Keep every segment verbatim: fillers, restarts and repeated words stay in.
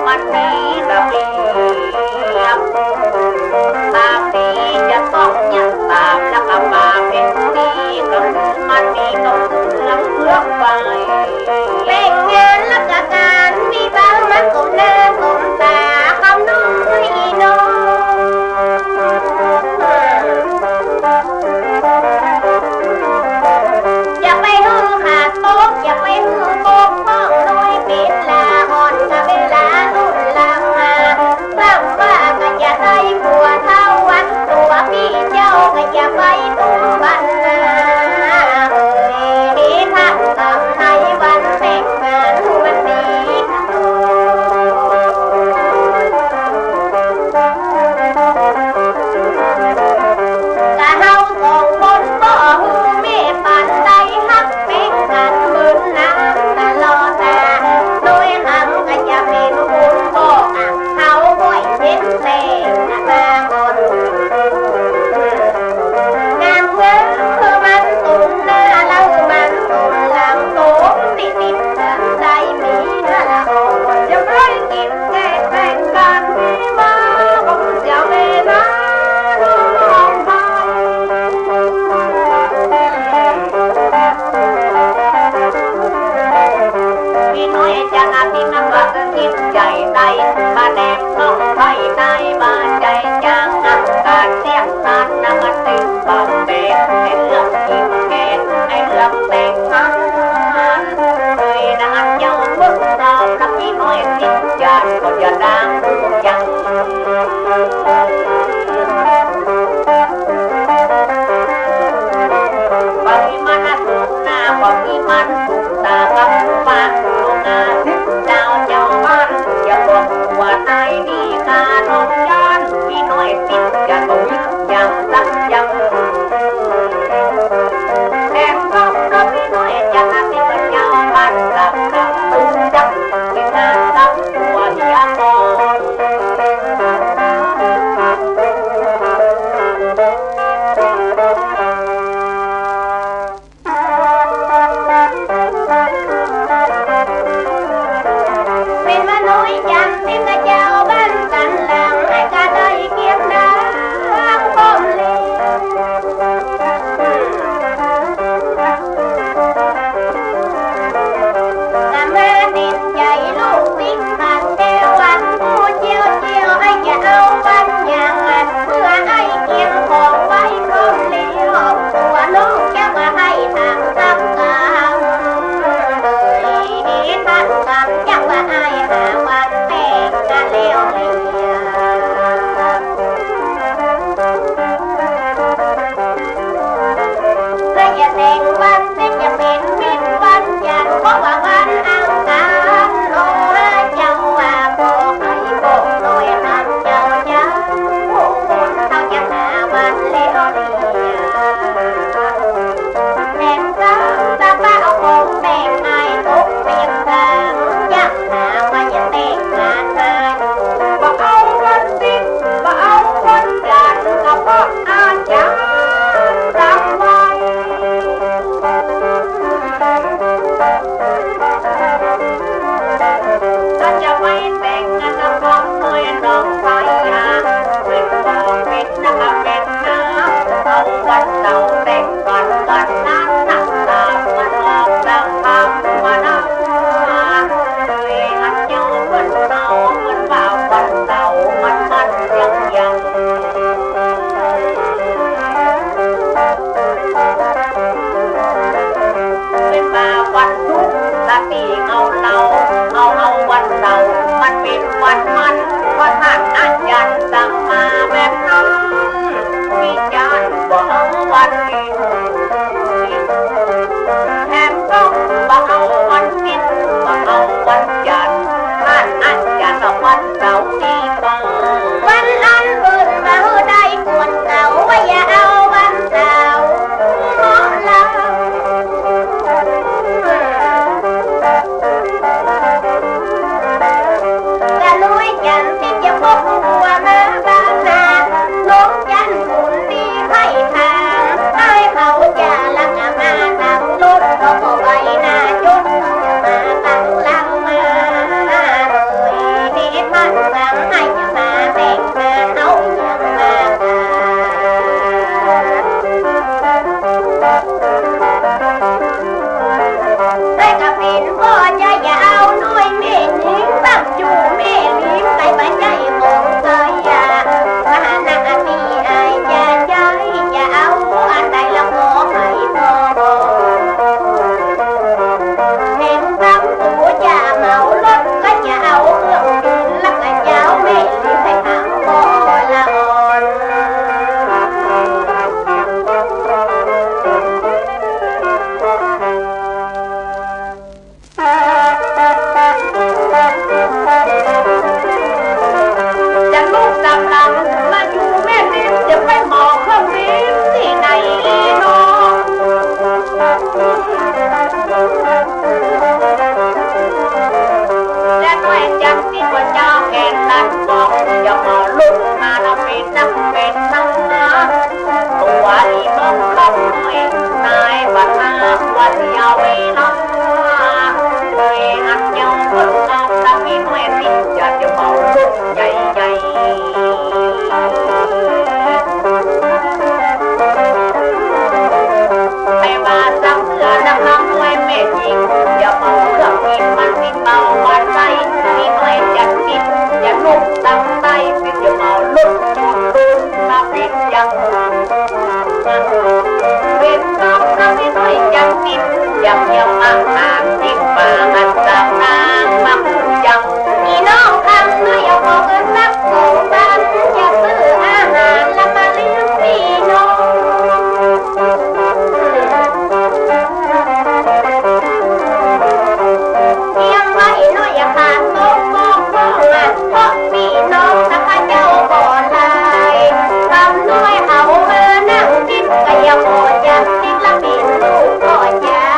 มันมีระเบียบ ตามนี้จะต้องเยียบตาม แล้วก็มาเป็นนี้ก็คือมันมีก็คือเรื่องเพื่อไป แต่งงานแล้วก็การมีบางมันก้มหน้าก้มตา คำน้อยน้อง อย่าไปหื้อขาดตก อย่าไปหื้อปกป้อง โดยเป๋นลาอ่อนกับเป๋นลารุ่นหลังมา ฟังว่าก็จะได้ผัวเฒ่าวัน ตั๋วปี้เจ้าก็จะไปตุ้มบันนา เอยท่านกำในวันแต่งงานมันดี กะเฮาสองคนบ่ฮู้แม่ปานใด ฮักแป้งกันเมินนานตลอดกาล โดยหำก็จะเป๋นคนบอก เฮาบ่อยเห็นแต่งตาอ่อน งามเงือมันตุ้มหน้า แล้วมันตุ้มหลัง โตติดติดกันได้มีหน้าละอ่อน ยังได้กินแกงแต่งกันมีมา บ่เสียเวลาน้องไป พี่น้อยจันทร์อาทิตย์นั้นว่าก็คิดใหญ่ใน มาแนบน้องไว้ในบ้านใจจาง อาการเสี่ยงนั้นนะมันตึงปากแปลก ไอ้เรื่องกินแกง ไอ้เรื่องแต่งงาน เอ้ยนะเจ้าเบิ่งตามนะ พี่น้อยสิจานก็อย่าดังยัง บ่มีมันสุขหน้า บ่มีมันสุขตา กับบ้านลูกนา เจ้า เจ้าบ้านอย่าบอกว่าตายดี ข้าน้องย่าน พี่น้อยติดจะต้องอย่างสักอย่าง แถมก็เพราะพี่น้อยจะมาเป็นเจ้าบ้านกับเจ้า จักเป็นงานกับตัวเฮียก่อน เป๋นว่าน้อยจันทร์ติดกับเจ้าบ้านตันหลัง ให้กะได้เกียมดังป้อมเล กะมาติดใจ๋ลูกปิ๊ก ตังแต่วันผู้เจียวเจียว ไอ้จะเอาปัญญาอันเพื่อไอ้เกียงของไว้คนเดียว ตัวน้องจะว่าไอ้ทางกำกำ เอ้ยทางกำจะว่าไอ้หาวันแต่งงานแล้วเหีย เพื่อจะแต่งวันเสร็จจะเป๋นวิทย์วันจันทร์ เพราะว่าวันอังคาร โอ้เจ้าว่าขอให้บอกโดยทางเจ้าเจ้า ผู้คนเขาจะหาวันแล้วเหีย แถมซ้ำตะปะเอาของแต่งไอ้ตกเตรียมทาง ยังหาว่าจะแต่งงานมาอยู่ บ่เอาวันติด บ่เอาวันจันทร์ ก็เพราะอาจารย์สั่งไว้ ก็จะไปแต่งงานกับน้องน้อยน้องชายยา เป็นบ่เป็นนะก็เป็นนะ เอาวันเสาร์แต่งก่อน ก่อนนั้นนะ ตามมาออกตามคำมานะ เอ้ย อันเจ้าเปิ้นเมาเปิ้นว่าวันเสาร์มันมันยังยัง เป็นว่าวันศุกร์ละตี้เอาเหล้า เอา เอาวันเสาร์มันเป๋นวันมัน เพราะท่านอาจารย์สั่งมาแบบนั้น วิจารณ์บ่เอาวันนี้ แถมก็บ่เอาวันติด บ่เอาวันจันทร์ ท่านอาจารย์เอาวันเสาร์ดีกว่า วันอันเปิ้นว่าได้กวนเก่า ว่าอย่าเอาวันเสาร์เหมาะลำ กะน้อยจันทร์ติดจะพบหัวมา บอกอย่ามาลุกมาละเป็นนักเป็นหนา ตั๋วอีเมืองคำน้อย นายบัดมาว่าเสียเวลา เลยอันเยาว์คนงามละมีน้อยสิ้น อย่าจะมาลุกใหญ่ๆ แต่ว่าสักเทื่อนักลำมวยแม่หญิง อย่าเอาเครื่องบินมาติดเบามาใส่ มีน้อยจะติดอย่าลุกตั้งใต้ เป็นอย่าเอาลุกมาเป็นอย่าง เป็นต้องทำให้น้อยจะติด อย่าเพียงอาหารติดปากอันตามนางมาคู่ยัง พี่น้องคำน้อยเอาของเงินสักสองบาท จะซื้ออาหารและมาเลี้ยงพี่น้อง เลี้ยงไว้น้อยอย่าขาดตกบกพร่องนะ เพราะพี่น้องข้าพเจ้าบ่หลาย คำน้อยเขามานั่งติด ก็อย่าบ่จะติดละเป็นลูกก็อย่า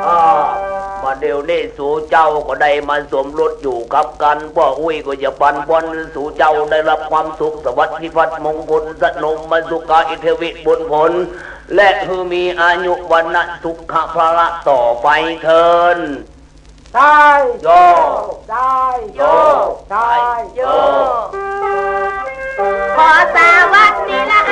อ่า บ่าเดี่ยวนี้สูเจ้าก็ได้มาสมรสอยู่กับกั๋น ป้ออุ๊ยก็จะปั๋นปอนหื้อสูเจ้าได้ฮับความสุข สวัสดิพัฒน์มงคล สนมสุขะ อิทธิวิบุญผล และหื้อมีอายุวรรณะสุขะพละต่อไปเทิน สาธุ สาธุ สาธุ ขอสวัสดีละ